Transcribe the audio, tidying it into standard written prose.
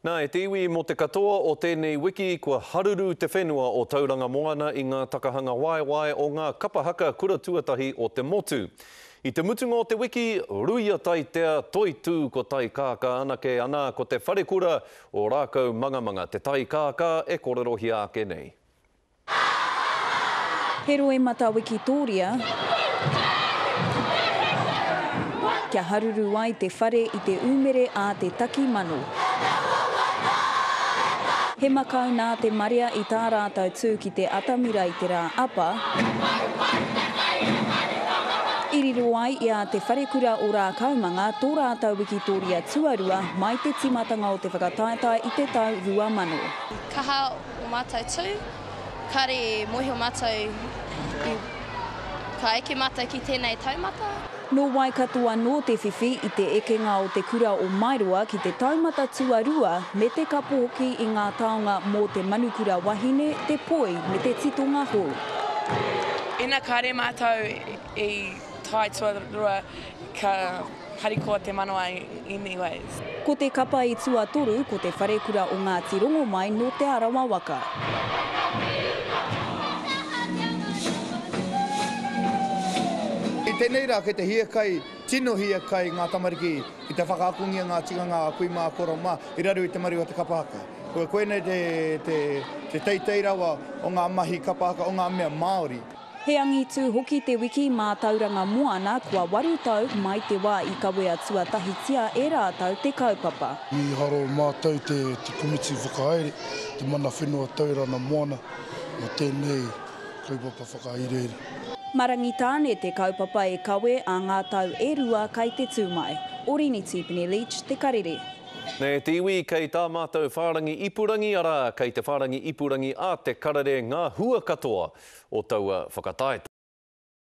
Nā, e te iwi, mō te katoa o tēnei wiki, kua haruru te whenua o Tauranga Moana i ngā takahanga waewae o ngā kapa haka kura tuatahi o te motu. I te mutunga o te wiki, ruia taitea, toitū ko Taikākā anake, anā, ko te wharekura o Rākaumangamanga, te Taikākā e kōrerohia ake nei. He roimata wikitōria kia haruru ai te whare i te umere a te takimano. He makau nā te marea i tā rātou tū ki te atamira i te rā apa, i riro ai i a Te Wharekura o Rākaumanga tō rātou wikitōria tuarua mai te tīmatanga o te whakataetae i te tau 2000. Kaha O mātou tū, kāre i mōhio mātou i ka eke mātou ki tēnei taumata. Nō Waikato anō te whiwhi i te ekenga o te kura o Maeroa ki te taumata tuarua me te kapo hoki i ngā taonga mō te manukura wahine, te poi me te titonga hou. Ina kāre mātou i tae tuarua ka Harikoa te manawa anyways. Ko te kapa i tuatoru ko te wharekura o Ngāti Rongomai nō Te Arawa waka. I tēnei rā kei te hiakai, tino hiakai ngā tamariki ki te whakaakongia ngā tikanga a kui mā, koro mā i raro i te maru o te kapa haka. Koinei te teitei rawa o ngā mahi kapa haka, o ngā mea Māori. He angitū hoki te wiki mātauranga moana kua 8 tau mai te wā i kawea tuatahitia e rātou te kaupapa. Mīharo mātou te komiti whakahaere, te mana whenua taurana moana mō tēnei kaupapa whakahirahira. Marangitāne te kaupapa e kawe a ngā tau e rua kai te tū mai. Orini Tipene-Leach, Te Karere. Nei te iwi kei tā mātou whārangi ipurangi, arā, kei te whārangi ipurangi a Te Karere ngā hua katoa o taua whakataetae.